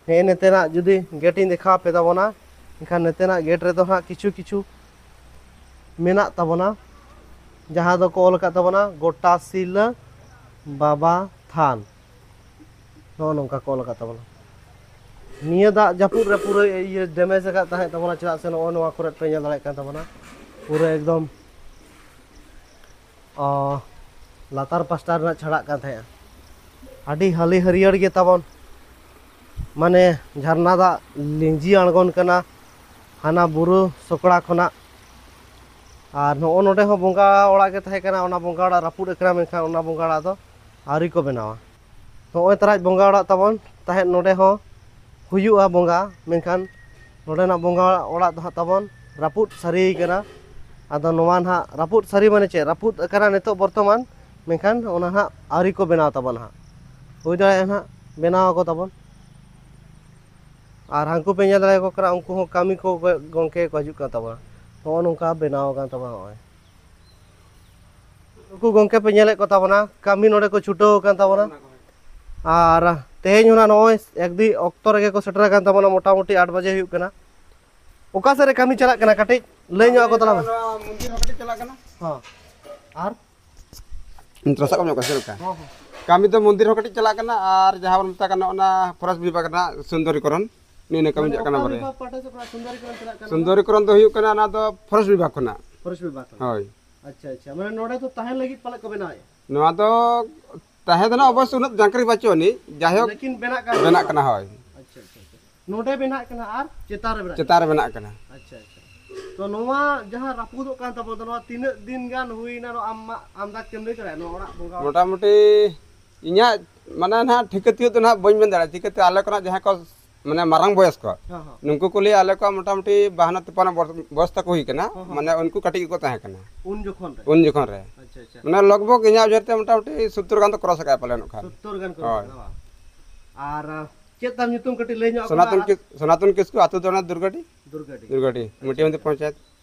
ᱦᱮᱸ ᱱᱚᱛᱮᱱᱟᱜ ᱡᱩᱫᱤ ᱜᱮᱴ ᱤᱧ ᱫᱮᱠᱷᱟᱣ ᱟᱯᱮ ᱛᱟᱵᱚᱱᱟ, ᱮᱱᱠᱷᱟᱱ ᱱᱚᱛᱮᱱᱟᱜ ᱜᱮᱴ ᱨᱮᱫᱚ ᱱᱟᱦᱟᱜ ᱠᱤᱪᱷᱩ ᱠᱤᱪᱷᱩ ᱢᱮᱱᱟᱜ ᱛᱟᱵᱚᱱᱟ, ᱡᱟᱦᱟᱸ ᱫᱚᱠᱚ ᱚᱞ ᱟᱠᱟᱫ ᱛᱟᱵᱚᱱᱟ ᱜᱚᱴᱟ ᱥᱤᱞᱟᱹ ᱵᱟᱵᱟ ᱛᱷᱟᱱ᱾ ᱱᱚᱜᱼᱚ ᱱᱚᱝᱠᱟ ᱠᱚ ᱚᱞ ᱟᱠᱟᱫ ᱛᱟᱵᱚᱱᱟ᱾ ᱱᱤᱭᱟᱹ ᱫᱟᱜ ᱡᱟᱹᱯᱩᱫ ᱨᱮ ᱯᱩᱨᱟᱹ ᱤᱭᱟᱹ ᱰᱮᱢᱮᱡᱽ ᱟᱠᱟᱫ ᱛᱟᱦᱮᱸᱫ ᱛᱟᱵᱚᱱᱟ, ᱪᱮᱫᱟᱜ ᱥᱮ ᱱᱚᱜᱼᱚ ᱱᱚᱣᱟ ᱠᱚᱨᱮ ᱯᱮ ᱧᱮᱞ ᱫᱟᱲᱮᱭᱟᱜ ᱠᱟᱱ ᱛᱟᱵᱚᱱᱟ ᱯᱩᱨᱟᱹ ᱮᱠᱫᱚᱢ, ᱚ, ᱞᱟᱛᱟᱨ ᱯᱟᱥᱴᱟ ᱨᱮᱱᱟᱜ ᱪᱷᱟᱲᱟᱜ ᱠᱟᱱ ᱛᱟᱦᱮᱸᱫᱼᱟ᱾ ᱟᱹᱰᱤ ᱦᱟᱹᱞᱤ ᱦᱟᱹᱨᱭᱟᱹᱲ ᱜᱮ ᱛᱟᱵᱚᱱ, ᱢᱟᱱᱮ ᱡᱷᱟᱨᱱᱟ ᱫᱟᱜ ᱞᱤᱸᱡᱤ ᱟᱬᱜᱚᱱ ᱠᱟᱱᱟ ᱦᱟᱱᱟ ᱵᱩᱨᱩ ᱥᱚᱠᱲᱟ ᱠᱷᱚᱱᱟᱜ᱾ ᱟᱨ ᱱᱚᱜᱼᱚ ᱱᱚᱰᱮ ᱦᱚᱸ ᱵᱚᱸᱜᱟ ᱚᱲᱟᱜ ᱜᱮ ᱛᱟᱦᱮᱸ ᱠᱟᱱᱟ, ᱚᱱᱟ ᱵᱚᱸᱜᱟ ᱚᱲᱟᱜ ᱨᱟᱹᱯᱩᱫ ᱟᱠᱟᱱᱟ, ᱢᱮᱱᱠᱷᱟᱱ ᱚᱱᱟ ᱵᱚᱸᱜᱟ ᱚᱲᱟᱜ ᱫᱚ ᱟᱹᱣᱨᱤ ᱠᱚ ᱵᱮᱱᱟᱣᱟ᱾ ᱱᱚᱜᱼᱚᱭ ᱛᱟᱨᱟᱡ ᱵᱚᱸᱜᱟ ᱚᱲᱟᱜ ᱛᱟᱵᱚᱱ ᱛᱟᱦᱮᱸᱫ, ᱱᱚᱰᱮ ᱦᱚᱸ ᱦᱩᱭᱩᱜᱼᱟ ᱵᱚᱸᱜᱟ, ᱢᱮᱱᱠᱷᱟᱱ ᱱᱚᱰᱮᱱᱟᱜ ᱵᱚᱸᱜᱟ ᱚᱲᱟᱜ ᱫᱚ ᱦᱟᱸᱜ ᱛᱟᱵᱚᱱ ᱨᱟᱹᱯᱩᱫ ᱥᱟᱹᱨᱤ ᱠᱟᱱᱟ᱾ ᱟᱫᱚ ᱱᱚᱣᱟ ᱱᱟᱦᱟᱜ ᱨᱟᱹᱯᱩᱫ ᱥᱟᱹᱨᱤ ᱢᱟᱱᱮ ᱪᱮᱫ? ᱨᱟᱹᱯᱩᱫ ᱟᱠᱟᱱᱟ ᱱᱤᱛᱚᱜ ᱵᱚᱨᱛᱚᱢᱟᱱ, ᱢᱮᱱᱠᱷᱟᱱ ᱚᱱᱟ ᱱᱟᱦᱟᱜ ᱟᱹᱣᱨᱤ ᱠᱚ ᱵᱮᱱᱟᱣ ᱛᱟᱵᱚᱱᱟ ᱦᱟᱸᱜ᱾ ᱦᱩᱭ ᱫᱟᱲᱮᱭᱟᱜᱼᱟ ᱱᱟᱦᱟᱜ ᱵᱮᱱᱟᱣ ᱟᱠᱚ ᱛᱟᱵᱚᱱ᱾ ᱟᱨ ᱦᱟᱱᱠᱩ ᱯᱮ ᱧᱮᱞ ᱫᱟᱲᱮᱭᱟᱠᱚ ᱠᱟᱱᱟ, ᱩᱱᱠᱩ ᱦᱚᱸ ᱠᱟᱹᱢᱤ ᱠᱚ ᱜᱚ-, ᱜᱚᱝᱠᱮ ᱠᱚ ᱦᱤᱡᱩᱜ ᱠᱟᱱ ᱛᱟᱵᱚᱱᱟ᱾ ᱱᱚᱜᱼᱚ ᱱᱚᱝᱠᱟ ᱵᱮᱱᱟᱣ ᱟᱠᱟᱱ ᱛᱟᱵᱚᱱᱟ ᱱᱚᱜᱼᱚᱭ᱾ ᱱᱩᱠᱩ ᱜᱚᱝᱠᱮ ᱯᱮ ᱧᱮᱞᱮᱫ ᱠᱚ ᱛᱟᱵᱚᱱᱟ, ᱠᱟᱹᱢᱤ ᱱᱚᱰᱮ ᱠᱚ ᱪᱷᱩᱴᱟᱹᱣ ᱟᱠᱟᱱ ᱛᱟᱵᱚᱱᱟ᱾ ᱟᱨ ᱛᱮᱦᱮᱧ ᱦᱚᱸ ᱱᱟᱜ ᱱᱚᱜᱼᱚᱭ ᱮᱠᱫᱤ ᱚᱠᱛᱚ ᱨᱮᱜᱮ ᱠᱚ ᱥᱮᱴᱮᱨ ᱟᱠᱟᱱ ᱛᱟᱵᱚᱱᱟ, ᱢᱚᱴᱟᱢᱩᱴᱤ ᱟᱴ ᱵᱟᱡᱮ ᱦᱩᱭᱩᱜ ᱠᱟᱱᱟ᱾ ᱚᱠᱟ ᱥᱮᱫ ᱨᱮ ᱠᱟᱹᱢᱤ ᱪᱟᱞᱟᱜ ᱠᱟᱱᱟ? ᱠᱟᱹᱴᱤᱡ ᱞᱟᱹᱭ ᱧᱚᱜ ᱟᱠᱚ ᱛᱟᱞᱟᱝ ᱢᱮ᱾ ᱱᱚᱣᱟ ᱢᱚᱱᱫᱤᱨ ᱦᱚᱸ ᱠᱟᱹᱴᱤᱡ ᱪᱟᱞᱟᱜ ᱠᱟᱱᱟ᱾ ᱦᱚᱸ᱾ ᱟᱨ ᱱᱤᱛᱚᱜ ᱥᱟᱵ ᱧᱚᱜ ᱠᱟᱱᱟ ᱪᱮᱫ ᱞᱮᱠᱟ? ᱦᱚᱸ, ᱦᱚᱸ᱾ ᱠᱟᱹᱢᱤ ᱫᱚ ᱢᱚᱱᱫᱤᱨ ᱦᱚᱸ ᱠᱟᱹᱴᱤᱡ ᱪᱟᱞᱟᱜ ᱠᱟᱱᱟ, ᱟᱨ ᱡᱟᱦᱟᱸ ᱵᱚᱱ ᱢᱮᱛᱟᱜ ᱠᱟᱱᱟ ᱚᱱᱟ ᱯᱷᱚᱨᱮᱥᱴ ᱵᱤᱵᱷᱟᱜᱽ ᱨᱮᱱᱟᱜ ᱥᱩᱱᱫᱚᱨᱤᱠᱚᱨᱚᱱ, ᱱᱤᱭᱟᱹ ᱠᱟᱹᱢᱤ ᱢᱟᱱᱮ ᱪᱟᱞᱟᱜ ᱠᱟᱱᱟ ᱚᱠᱟ ᱵᱟᱨᱭᱟ᱾ ᱵᱤᱵᱷᱟᱜᱽ ᱯᱟᱦᱴᱟ ᱥᱮᱫ ᱠᱷᱚᱱᱟᱜ ᱥᱩᱱᱫᱚᱨᱤᱠᱚᱨᱚᱱ ᱪᱟᱞᱟᱜ ᱠᱟᱱᱟ? ᱥᱩᱱᱫᱚᱨᱤᱠᱚᱨᱚᱱ ᱫᱚ ᱦᱩᱭᱩᱜ ᱠᱟᱱᱟ ᱚᱱᱟ ᱫᱚ ᱯᱷᱚᱨᱮᱥᱴ ᱵᱤᱵᱷᱟᱜᱽ ᱠᱷᱚᱱᱟᱜ᱾ ᱯᱷᱚᱨᱮᱥᱴ ᱵᱤᱵᱷᱟᱜᱽ ᱠᱷᱚᱱᱟᱜ᱾ ᱦᱳᱭ᱾ ᱟᱪᱪᱷᱟ, ᱟᱪᱪᱷᱟ, ᱢᱟᱱᱮ ᱱᱚᱰᱮ ᱫᱚ ᱛᱟᱦᱮᱱ ᱞᱟᱹᱜᱤᱫ ᱯᱟᱞᱮᱫ ᱠᱚ ᱵᱮᱱᱟᱣᱮᱫᱼᱟ? ᱱᱚᱣᱟ ᱫᱚ ᱛᱟᱦᱮᱸ ᱫᱚ ᱱᱟᱜ ᱚᱵᱚᱥᱥᱳᱭ ᱩᱱᱟᱹᱜ ᱡᱟᱱᱠᱟᱨᱤ ᱵᱟᱹᱪᱩᱜ ᱟᱹᱱᱤᱡ, ᱡᱟᱭᱦᱳᱠ ᱞᱮᱠᱤᱱ ᱵᱮᱱᱟᱜ ᱠᱟᱱ ᱵᱮᱱᱟᱜ ᱜᱮᱭᱟ᱾ ᱠᱟᱱᱟ, ᱦᱳᱭ᱾ ᱟᱪᱪᱷᱟ, ᱟᱪᱪᱷᱟ, ᱟᱪᱪᱷᱟ᱾ ᱱᱚᱰᱮ ᱵᱮᱱᱟᱜ ᱠᱟᱱᱟ ᱟᱨ ᱪᱮᱛᱟᱱ ᱨᱮ ᱵᱮᱱᱟᱜ ᱪᱮᱛᱟᱱ ᱨᱮ ᱵᱮᱱᱟᱜ ᱠᱟᱱᱟ᱾ ᱟᱪᱪᱷᱟ, ᱟᱪᱪᱷᱟ᱾ ᱛᱚ, ᱱᱚᱣᱟ ᱡᱟᱦᱟᱸ ᱨᱟᱹᱯᱩᱫᱚᱜ ᱠᱟᱱ ᱛᱟᱵᱚᱱ ᱫᱚ, ᱱᱚᱣᱟ ᱛᱤᱱᱟᱹᱜ ᱫᱤᱱ ᱜᱟᱱ ᱦᱩᱭᱱᱟ? ᱱᱚᱣᱟ ᱟᱢ ᱢᱟ ᱟᱢᱫᱟ ᱠᱟᱛᱮᱢ ᱞᱟᱹᱭ ᱫᱟᱲᱮᱭᱟᱜᱼᱟ, ᱱᱚᱣᱟ ᱚᱲᱟᱜ ᱵᱚᱸᱜᱟ? ᱢᱚᱴᱟᱢᱩᱴᱤ ᱤᱧᱟᱹᱜ ᱢᱟᱱᱮ ᱱᱟᱦᱟᱜ ᱴᱷᱤᱠᱟᱹ ᱛᱤᱭᱳᱜ ᱫᱚ ᱱᱟᱦᱟᱜ ᱵᱟᱹᱧ ᱢᱮᱱ ᱫᱟᱲᱮᱭᱟᱜᱼᱟ, ᱪᱤᱠᱟᱹᱛᱮ ᱟᱞᱮ ᱠᱷᱚᱱᱟᱜ ᱡᱟᱦᱟᱸᱭ ᱠᱚ ᱢᱟᱱᱮ ᱢᱟᱨᱟᱝ ᱵᱚᱭᱚᱥ ᱠᱚ, ᱦᱚᱸ, ᱦᱚᱸ᱾ ᱱᱩᱠᱩ ᱠᱚ ᱞᱟᱹᱭᱟ ᱟᱞᱮ ᱠᱚᱣᱟᱜ ᱢᱚᱴᱟᱢᱩᱴᱤ ᱵᱟᱦᱟᱱᱱᱚ ᱛᱤᱯᱟᱱᱱᱚ ᱵᱚᱨ-, ᱵᱚᱭᱚᱥ ᱛᱟᱠᱚ ᱦᱩᱭ ᱠᱟᱱᱟ, ᱦᱚᱸ, ᱦᱚᱸ᱾ ᱢᱟᱱᱮ ᱩᱱᱠᱩ ᱠᱟᱹᱴᱤᱡ ᱜᱮᱠᱚ ᱛᱟᱦᱮᱸ ᱠᱟᱱᱟ᱾ ᱩᱱ ᱡᱚᱠᱷᱚᱱ ᱨᱮ? ᱩᱱ ᱡᱚᱠᱷᱚᱱ ᱨᱮ᱾ ᱟᱪᱪᱷᱟ, ᱟᱪᱪᱷᱟ᱾ ᱢᱟᱱᱮ ᱞᱚᱜᱽ ᱵᱷᱚᱜᱽ ᱤᱧᱟᱹᱜ ᱩᱭᱦᱟᱹᱨ ᱛᱮ ᱢᱚᱴᱟᱢᱩᱴᱤ ᱥᱳᱛᱛᱳᱨ ᱜᱟᱱ ᱫᱚ ᱠᱨᱚᱥ ᱟᱠᱟᱫᱼᱟ ᱯᱟᱞᱮᱱᱚᱜ ᱠᱷᱟᱱ᱾ ᱥᱳᱛᱛᱳᱨ ᱜᱟᱱ ᱠᱨᱚᱥ ᱦᱳᱭ᱾ ᱟᱠᱟᱫᱼᱟ, ᱵᱟᱝ? ᱟᱨ, ᱟᱸ, ᱪᱮᱫ ᱛᱟᱢ ᱧᱩᱛᱩᱢ ᱠᱟᱹᱴᱤᱡ ᱞᱟᱹᱭ ᱧᱚᱜ ᱟᱠᱚ ᱢᱮ ᱥᱚᱱᱟᱛᱚᱱ ᱟᱨ ᱠᱤᱥ-, ᱥᱚᱱᱟᱛᱚᱱ ᱠᱤᱥᱠᱩ, ᱟᱹᱛᱩ ᱫᱚ ᱚᱱᱟ ᱫᱩᱨᱜᱟᱹᱰᱤ᱾ ᱫᱩᱨᱜᱟᱹᱰᱤ᱾ ᱫᱩᱨᱜᱟᱹᱰᱤ, ᱟᱪᱪᱷᱟ, ᱢᱩᱴᱤᱭᱟᱹᱢᱫᱤ ᱟᱪᱪᱷᱟ᱾ ᱯᱚᱧᱪᱟᱭᱮᱛ᱾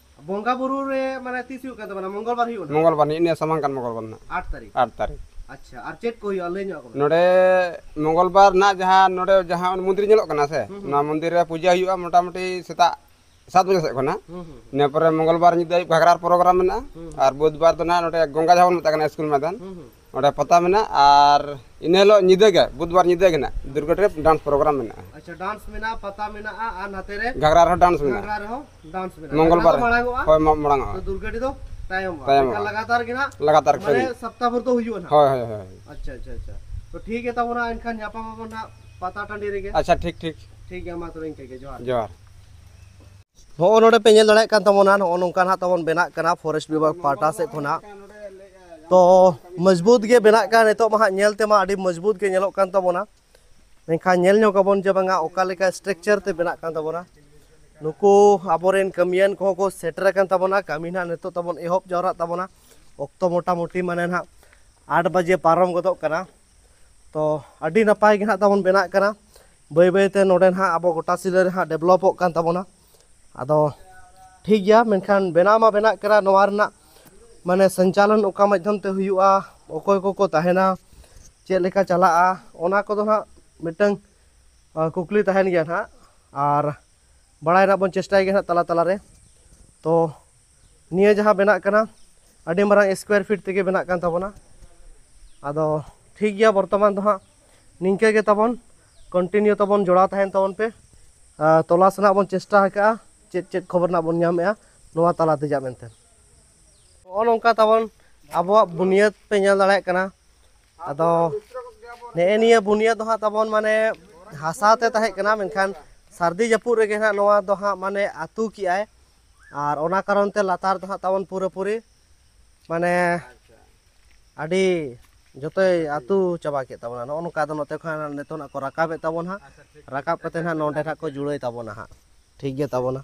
ᱵᱚᱸᱜᱟ ᱵᱩᱨᱩ ᱨᱮ ᱢᱟᱱᱮ ᱛᱤᱥ ᱦᱩᱭᱩᱜ ᱠᱟᱱ ᱛᱟᱵᱚᱱᱟ? ᱢᱚᱝᱜᱚᱞ ᱵᱟᱨ ᱦᱩᱭᱩᱜ ᱠᱟᱱᱟ? ᱢᱚᱝᱜᱚᱞ ᱵᱟᱨ, ᱱᱤᱭᱟᱹ ᱥᱟᱢᱟᱝ ᱠᱟᱱ ᱢᱚᱝᱜᱚᱞ ᱵᱟᱨ ᱱᱟᱦᱟᱜ᱾ ᱟᱴ ᱛᱟᱹᱨᱤᱠᱷ᱾ ᱟᱴ ᱛᱟᱹᱨᱤᱠᱷ᱾ ᱟᱪᱪᱷᱟ, ᱟᱨ ᱪᱮᱫ ᱠᱚ ᱦᱩᱭᱩᱜᱼᱟ? ᱞᱟᱹᱭ ᱧᱚᱜ ᱟᱠᱚ ᱢᱮ᱾ ᱱᱚᱰᱮ ᱢᱚᱝᱜᱚᱞ ᱵᱟᱨ ᱱᱟᱦᱟᱜ ᱡᱟᱦᱟᱸ ᱱᱚᱰᱮ ᱡᱟᱦᱟᱸ ᱢᱚᱱᱫᱤᱨ ᱧᱮᱞᱚᱜ ᱠᱟᱱᱟ ᱥᱮ, ᱦᱩᱸ, ᱦᱩᱸ᱾ ᱚᱱᱟ ᱢᱚᱱᱫᱤᱨ ᱨᱮ ᱯᱩᱡᱟᱹ ᱦᱩᱭᱩᱜᱼᱟ ᱢᱚᱴᱟᱢᱩᱴᱤ ᱥᱮᱛᱟᱜ ᱥᱟᱛ ᱵᱟᱡᱮ ᱥᱮᱫ ᱠᱷᱚᱱᱟᱜ᱾ ᱦᱩᱸ, ᱦᱩᱸ, ᱦᱩᱸ᱾ ᱤᱱᱟᱹ ᱯᱚᱨᱮ ᱢᱚᱝᱜᱚᱞ ᱵᱟᱨ ᱧᱤᱫᱟᱹ ᱟᱹᱭᱩᱵ ᱜᱷᱟᱜᱽᱨᱟ ᱯᱨᱳᱜᱨᱟᱢ ᱢᱮᱱᱟᱜᱼᱟ᱾ ᱦᱩᱸ, ᱦᱩᱸ᱾ ᱟᱨ ᱵᱩᱫᱷ ᱵᱟᱨ ᱫᱚ ᱱᱟᱦᱟᱜ ᱱᱚᱰᱮ ᱜᱚᱝᱜᱟ ᱡᱟᱦᱟᱸ ᱵᱚᱱ ᱢᱮᱛᱟᱜ ᱠᱟᱱᱟ ᱥᱠᱩᱞ ᱢᱚᱭᱫᱟᱱ, ᱦᱩᱸ, ᱦᱩᱸ᱾ ᱚᱸᱰᱮ ᱯᱟᱛᱟ ᱢᱮᱱᱟᱜᱼᱟ᱾ ᱟᱨ ᱤᱱᱟᱹ ᱦᱤᱞᱳᱜ ᱧᱤᱫᱟᱹ ᱜᱮ, ᱵᱩᱫᱷ ᱵᱟᱨ ᱧᱤᱫᱟᱹ ᱜᱮ ᱱᱟᱦᱟᱜ ᱫᱩᱨᱜᱟᱹ ᱨᱮ ᱰᱟᱱᱥ ᱯᱨᱳᱜᱨᱟᱢ ᱢᱮᱱᱟᱜᱼᱟ᱾ ᱟᱪᱪᱷᱟ, ᱰᱟᱱᱥ ᱢᱮᱱᱟᱜᱼᱟ, ᱯᱟᱛᱟ ᱢᱮᱱᱟᱜᱼᱟ, ᱟᱨ ᱱᱟᱛᱮ ᱨᱮ ᱜᱷᱟᱜᱽᱨᱟ ᱨᱮᱦᱚᱸ ᱰᱟᱱᱥ ᱢᱮᱱᱟᱜᱼᱟ᱾ ᱜᱷᱟᱜᱽᱨᱟ ᱨᱮᱦᱚᱸ ᱰᱟᱱᱥ ᱢᱮᱱᱟᱜᱼᱟ᱾ ᱢᱚᱝᱜᱚᱞ ᱢᱮᱱᱠᱷᱟᱱ ᱵᱟᱨ ᱫᱚ ᱨᱮ᱾ ᱢᱟᱲᱟᱝᱚᱜᱼᱟ᱾ ᱦᱳᱭ, ᱢᱟ-, ᱢᱟᱲᱟᱝᱚᱜᱼᱟ᱾ ᱛᱚ ᱫᱩᱨᱜᱟᱹᱰᱤ ᱫᱚ ᱛᱟᱭᱚᱢᱚᱜᱼᱟ᱾ ᱛᱟᱭᱚᱢᱚᱜᱼᱟ᱾ ᱢᱮᱱᱠᱷᱟᱱ ᱞᱟᱜᱟᱛᱟᱨ ᱜᱮ ᱱᱟᱦᱟᱜ ᱞᱟᱜᱟᱛᱟᱨ ᱢᱟᱱᱮ ᱠᱟᱹᱢᱤ᱾ ᱥᱚᱯᱛᱟᱦ ᱵᱷᱳᱨ ᱫᱚ ᱦᱩᱭᱩᱜᱼᱟ ᱱᱟᱦᱟᱜ᱾ ᱦᱳᱭ, ᱦᱳᱭ, ᱦᱳᱭ᱾ ᱟᱪᱪᱷᱟ, ᱟᱪᱪᱷᱟ, ᱟᱪᱪᱷᱟ᱾ ᱛᱚ ᱴᱷᱤᱠ ᱜᱮ ᱛᱟᱵᱚᱱᱟ, ᱮᱱᱠᱷᱟᱱ ᱧᱟᱯᱟᱢ ᱟᱵᱚᱱ ᱱᱟᱦᱟᱜ ᱯᱟᱛᱟ ᱴᱟᱺᱰᱤ ᱨᱮᱜᱮ᱾ ᱟᱪᱪᱷᱟ, ᱴᱷᱤᱠ, ᱴᱷᱤᱠ᱾ ᱴᱷᱤᱠ ᱜᱮᱭᱟ, ᱢᱟ ᱛᱚᱵᱮ ᱤᱱᱠᱟᱹ ᱜᱮ, ᱡᱚᱦᱟᱨ᱾ ᱡᱚᱦᱟᱨ᱾ ᱱᱚᱜᱼᱚ ᱱᱚᱰᱮ ᱯᱮ ᱧᱮᱞ ᱫᱟᱲᱮᱭᱟᱜ ᱠᱟᱱ ᱛᱟᱵᱚᱱᱟ, ᱱᱚᱜᱼᱚ ᱱᱚᱝᱠᱟ ᱱᱟᱦᱟᱜ ᱛᱟᱵᱚᱱ ᱵᱮᱱᱟᱜ ᱠᱟᱱᱟ ᱯᱷᱚᱨᱮᱥᱴ ᱵᱤᱵᱷᱟᱜᱽ ᱯᱟᱦᱴᱟ ᱥᱮᱫ ᱠᱷᱚᱱᱟᱜ᱾ ᱛᱚ ᱢᱚᱡᱽᱵᱩᱛ ᱜᱮ ᱵᱮᱱᱟᱜ ᱠᱟᱱᱟ, ᱱᱤᱛᱚᱜ ᱢᱟ ᱦᱟᱸᱜ ᱧᱮᱞ ᱛᱮᱢᱟ ᱟᱹᱰᱤ ᱢᱚᱡᱽᱵᱩᱛ ᱜᱮ ᱧᱮᱞᱚᱜ ᱠᱟᱱ ᱛᱟᱵᱚᱱᱟ, ᱢᱮᱱᱠᱷᱟᱱ ᱧᱮᱞ ᱧᱚᱜ ᱟᱵᱚᱱ ᱡᱮ ᱵᱟᱝᱟ ᱚᱠᱟ ᱞᱮᱠᱟ ᱥᱴᱨᱟᱠᱪᱟᱨ ᱛᱮ ᱵᱮᱱᱟᱜ ᱠᱟᱱ ᱛᱟᱵᱚᱱᱟ᱾ ᱱᱩᱠᱩ ᱟᱵᱚᱨᱮᱱ ᱠᱟᱹᱢᱤᱭᱟᱱ ᱠᱚᱦᱚᱸ ᱠᱚ ᱥᱮᱴᱮᱨ ᱟᱠᱟᱱ ᱛᱟᱵᱚᱱᱟ, ᱠᱟᱹᱢᱤ ᱱᱟᱦᱟᱜ ᱱᱤᱛᱚᱜ ᱛᱟᱵᱚᱱ ᱮᱦᱚᱵ ᱡᱟᱣᱨᱟᱜ ᱛᱟᱵᱚᱱᱟ᱾ ᱚᱠᱛᱚ ᱢᱚᱴᱟᱢᱩᱴᱤ ᱢᱟᱱᱮ ᱱᱟᱦᱟᱜ ᱟᱴ ᱵᱟᱡᱮ ᱯᱟᱨᱚᱢ ᱜᱚᱫᱚᱜ ᱠᱟᱱᱟ᱾ ᱛᱚ ᱟᱹᱰᱤ ᱱᱟᱯᱟᱭ ᱜᱮ ᱱᱟᱦᱟᱜ ᱛᱟᱵᱚᱱ ᱵᱮᱱᱟᱜ ᱠᱟᱱᱟ᱾ ᱵᱟᱹᱭ ᱵᱟᱹᱭᱛᱮ ᱱᱚᱰᱮ ᱱᱟᱦᱟᱜ ᱟᱵᱚ ᱜᱚᱴᱟ ᱥᱤᱞᱟᱹ ᱨᱮ ᱦᱟᱸᱜ ᱰᱮᱵᱷᱞᱚᱯᱚᱜ ᱠᱟᱱ ᱛᱟᱵᱚᱱᱟ᱾ ᱟᱫᱚ ᱴᱷᱤᱠ ᱜᱮᱭᱟ, ᱢᱮᱱᱠᱷᱟᱱ ᱵᱮᱱᱟᱣ ᱢᱟ ᱵᱮᱱᱟᱜ ᱠᱟᱱᱟ, ᱱᱚᱣᱟ ᱨᱮᱱᱟᱜ ᱢᱟᱱᱮ ᱥᱚᱧᱪᱟᱞᱚᱱ ᱚᱠᱟ ᱢᱟᱫᱽᱫᱷᱚᱢ ᱛᱮ ᱦᱩᱭᱩᱜᱼᱟ, ᱚᱠᱚᱭ ᱠᱚᱠᱚ ᱛᱟᱦᱮᱱᱟ, ᱪᱮᱫ ᱞᱮᱠᱟ ᱪᱟᱞᱟᱜᱼᱟ, ᱚᱱᱟ ᱠᱚᱫᱚ ᱦᱟᱸᱜ ᱢᱤᱫᱴᱟᱝ, ᱟ, ᱠᱩᱠᱞᱤ ᱛᱟᱦᱮᱱ ᱜᱮᱭᱟ ᱱᱟᱦᱟᱜ᱾ ᱟᱨ ᱵᱟᱲᱟᱭ ᱨᱮᱱᱟᱜ ᱵᱚᱱ ᱪᱮᱥᱴᱟᱭ ᱜᱮᱭᱟ ᱱᱟᱦᱟᱜ ᱛᱟᱞᱟ ᱛᱟᱞᱟᱨᱮ᱾ ᱛᱚ ᱱᱤᱭᱟᱹ ᱡᱟᱦᱟᱸ ᱵᱮᱱᱟᱜ ᱠᱟᱱᱟ, ᱟᱹᱰᱤ ᱢᱟᱨᱟᱝ ᱥᱠᱚᱭᱟᱨ ᱯᱷᱤᱴ ᱛᱮᱜᱮ ᱵᱮᱱᱟᱜ ᱠᱟᱱ ᱛᱟᱵᱚᱱᱟ᱾ ᱟᱫᱚ ᱴᱷᱤᱠ ᱜᱮᱭᱟ, ᱵᱚᱨᱛᱚᱢᱟᱱ ᱫᱚ ᱦᱟᱸᱜ ᱱᱤᱝᱠᱟᱹ ᱜᱮ ᱛᱟᱵᱚᱱ, ᱠᱚᱱᱴᱤᱱᱤᱭᱩ ᱛᱟᱵᱚᱱ ᱡᱚᱲᱟᱣ ᱛᱟᱦᱮᱱ ᱛᱟᱵᱚᱱ ᱯᱮ᱾ ᱟᱨ ᱛᱚᱞᱟᱥ ᱨᱮᱱᱟᱜ ᱵᱚᱱ ᱪᱮᱥᱴᱟ ᱟᱠᱟᱫᱼᱟ, ᱪᱮᱫ ᱪᱮᱫ ᱠᱷᱚᱵᱚᱨ ᱨᱮᱱᱟᱜ ᱵᱚᱱ ᱧᱟᱢᱮᱫᱼᱟ ᱱᱚᱣᱟ ᱛᱟᱞᱟ ᱛᱮᱭᱟᱜ ᱢᱮᱱᱛᱮ᱾ ᱱᱚᱜᱼᱚ ᱱᱚᱝᱠᱟ ᱛᱟᱵᱚᱱ ᱟᱵᱚᱣᱟᱜ ᱵᱩᱱᱤᱭᱟᱹᱫ ᱯᱮ ᱧᱮᱞ ᱫᱟᱲᱮᱭᱟᱜ ᱠᱟᱱᱟ᱾ ᱟᱫᱚ ᱱᱮᱜᱼᱮ ᱱᱤᱭᱟᱹ ᱵᱩᱱᱤᱭᱟᱹᱫ ᱫᱚ ᱦᱟᱸᱜ ᱛᱟᱵᱚᱱ ᱢᱟᱱᱮ ᱦᱟᱥᱟ ᱛᱮ ᱛᱟᱦᱮᱸ ᱠᱟᱱᱟ, ᱢᱮᱱᱠᱷᱟᱱ ᱥᱟᱹᱨᱫᱤ ᱡᱟᱹᱯᱩᱫ ᱨᱮᱜᱮ ᱦᱟᱸᱜ ᱱᱚᱣᱟ ᱫᱚ ᱦᱟᱸᱜ ᱢᱟᱱᱮ ᱟᱹᱛᱩ ᱠᱮᱜᱼᱟᱭ, ᱟᱨ ᱚᱱᱟ ᱠᱟᱨᱚᱱ ᱛᱮ ᱞᱟᱛᱟᱨ ᱫᱚ ᱦᱟᱸᱜ ᱛᱟᱵᱚᱱ ᱯᱩᱨᱟᱹᱯᱩᱨᱤ ᱢᱟᱱᱮ ᱟᱹᱰᱤ ᱡᱚᱛᱚᱭ ᱟᱹᱛᱩ ᱪᱟᱵᱟ ᱠᱮᱫ ᱛᱟᱵᱚᱱᱟ᱾ ᱱᱚᱜᱼᱚ ᱱᱚᱝᱠᱟ ᱫᱚ ᱱᱚᱛᱮ ᱠᱷᱚᱱ ᱱᱤᱛᱚᱜ ᱱᱟᱜ ᱠᱚ ᱨᱟᱠᱟᱵᱮᱫ ᱛᱟᱵᱚᱱ ᱦᱟᱸᱜ᱾ ᱨᱟᱠᱟᱵ ᱠᱟᱛᱮ ᱦᱟᱸᱜ ᱱᱚᱸᱰᱮ ᱱᱟᱜ ᱠᱚ ᱡᱩᱲᱟᱹᱭ ᱛᱟᱵᱚᱱᱟ ᱦᱟᱸᱜ᱾ ᱴᱷᱤᱠ ᱜᱮ ᱛᱟᱵᱚᱱᱟ᱾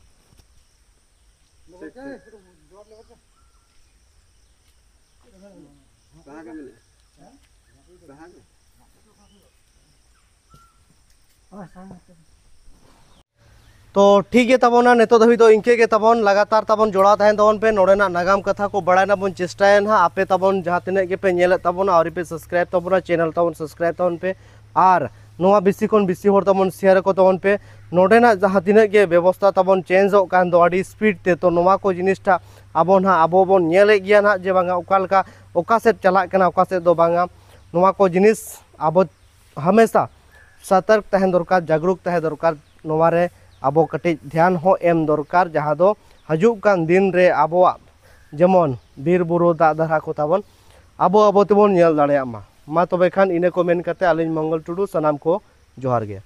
ᱛᱚ ᱴᱷᱤᱠ ᱜᱮ ᱛᱟᱵᱚᱱᱟ, ᱱᱤᱛᱚᱜ ᱫᱷᱟᱹᱵᱤᱡ ᱫᱚ ᱤᱱᱠᱟᱹ ᱜᱮ ᱛᱟᱵᱚᱱ, ᱞᱟᱜᱟᱛᱟᱨ ᱛᱟᱵᱚᱱ ᱡᱚᱲᱟᱣ ᱛᱟᱦᱮᱱ ᱛᱟᱵᱚᱱ ᱯᱮ᱾ ᱱᱚᱰᱮᱱᱟᱜ ᱱᱟᱜᱟᱢ ᱠᱟᱛᱷᱟ ᱠᱚ ᱵᱟᱲᱟᱭ ᱨᱮᱱᱟᱜ ᱵᱚᱱ ᱪᱮᱥᱴᱟᱭᱟ ᱱᱟᱦᱟᱜ᱾ ᱟᱯᱮ ᱛᱟᱵᱚᱱ ᱡᱟᱦᱟᱸ ᱛᱤᱱᱟᱹᱜ ᱜᱮᱯᱮ ᱧᱮᱞᱮᱫ ᱛᱟᱵᱚᱱᱟ, ᱟᱹᱣᱨᱤ ᱯᱮ subscribe ᱛᱟᱵᱚᱱᱟ, channel ᱛᱟᱵᱚᱱ subscribe ᱛᱟᱵᱚᱱ ᱯᱮ᱾ ᱟᱨ ᱱᱚᱣᱟ ᱵᱮᱥᱤ ᱠᱷᱚᱱ ᱵᱮᱥᱤ ᱦᱚᱲ ᱛᱟᱵᱚᱱ share ᱟᱠᱚ ᱛᱟᱵᱚᱱ ᱯᱮ᱾ ᱱᱚᱰᱮᱱᱟᱜ ᱡᱟᱦᱟᱸ ᱛᱤᱱᱟᱹᱜ ᱜᱮ ᱵᱮᱵᱚᱥᱛᱷᱟ ᱛᱟᱵᱚᱱ changeᱚᱜ ᱠᱟᱱ ᱫᱚ ᱟᱹᱰᱤ speed ᱛᱮ, ᱛᱚ ᱱᱚᱣᱟ ᱠᱚ ᱡᱤᱱᱤᱥᱴᱟᱜ ᱟᱵᱚ ᱱᱟᱦᱟᱜ ᱟᱵᱚ ᱵᱚᱱ ᱧᱮᱞᱮᱫ ᱜᱮᱭᱟ ᱱᱟᱦᱟᱜ ᱡᱮ ᱵᱟᱝᱟ ᱚᱠᱟ ᱞᱮᱠᱟ, ᱚᱠᱟ ᱥᱮᱫ ᱪᱟᱞᱟᱜ ᱠᱟᱱᱟ, ᱚᱠᱟ ᱥᱮᱫ ᱫᱚ ᱵᱟᱝᱟ᱾ ᱱᱚᱣᱟ ᱠᱚ ᱡᱤᱱᱤᱥ ᱟᱵᱚ ᱦᱟᱢᱮᱥᱟ ᱥᱚᱛᱚᱨᱠ ᱛᱟᱦᱮᱸ ᱫᱚᱨᱠᱟᱨ, ᱡᱟᱜᱽᱨᱩᱠ ᱛᱟᱦᱮᱸ ᱫᱚᱨᱠᱟᱨ᱾ ᱱᱚᱣᱟ ᱨᱮ ᱟᱵᱚ ᱠᱟᱹᱴᱤᱡ ᱫᱷᱮᱭᱟᱱ ᱦᱚᱸ ᱮᱢ ᱫᱚᱨᱠᱟᱨ, ᱡᱟᱦᱟᱸ ᱫᱚ ᱦᱤᱡᱩᱜ ᱠᱟᱱ ᱫᱤᱱ ᱨᱮ ᱟᱵᱚᱣᱟᱜ ᱡᱮᱢᱚᱱ ᱵᱤᱨ ᱵᱩᱨᱩ ᱫᱟᱜ ᱫᱷᱟᱨᱟ ᱠᱚ ᱛᱟᱵᱚᱱ ᱟᱵᱚ ᱟᱵᱚ ᱛᱮᱵᱚᱱ ᱧᱮᱞ ᱫᱟᱲᱮᱭᱟᱜ ᱢᱟ᱾ ᱢᱟ ᱛᱚᱵᱮ ᱠᱷᱟᱱ ᱤᱱᱟᱹ ᱠᱚ ᱢᱮᱱ ᱠᱟᱛᱮ ᱟᱹᱞᱤᱧ ᱢᱚᱝᱜᱚᱞ ᱴᱩᱰᱩ ᱥᱟᱱᱟᱢ ᱠᱚ ᱡᱚᱦᱟᱨ ᱜᱮ᱾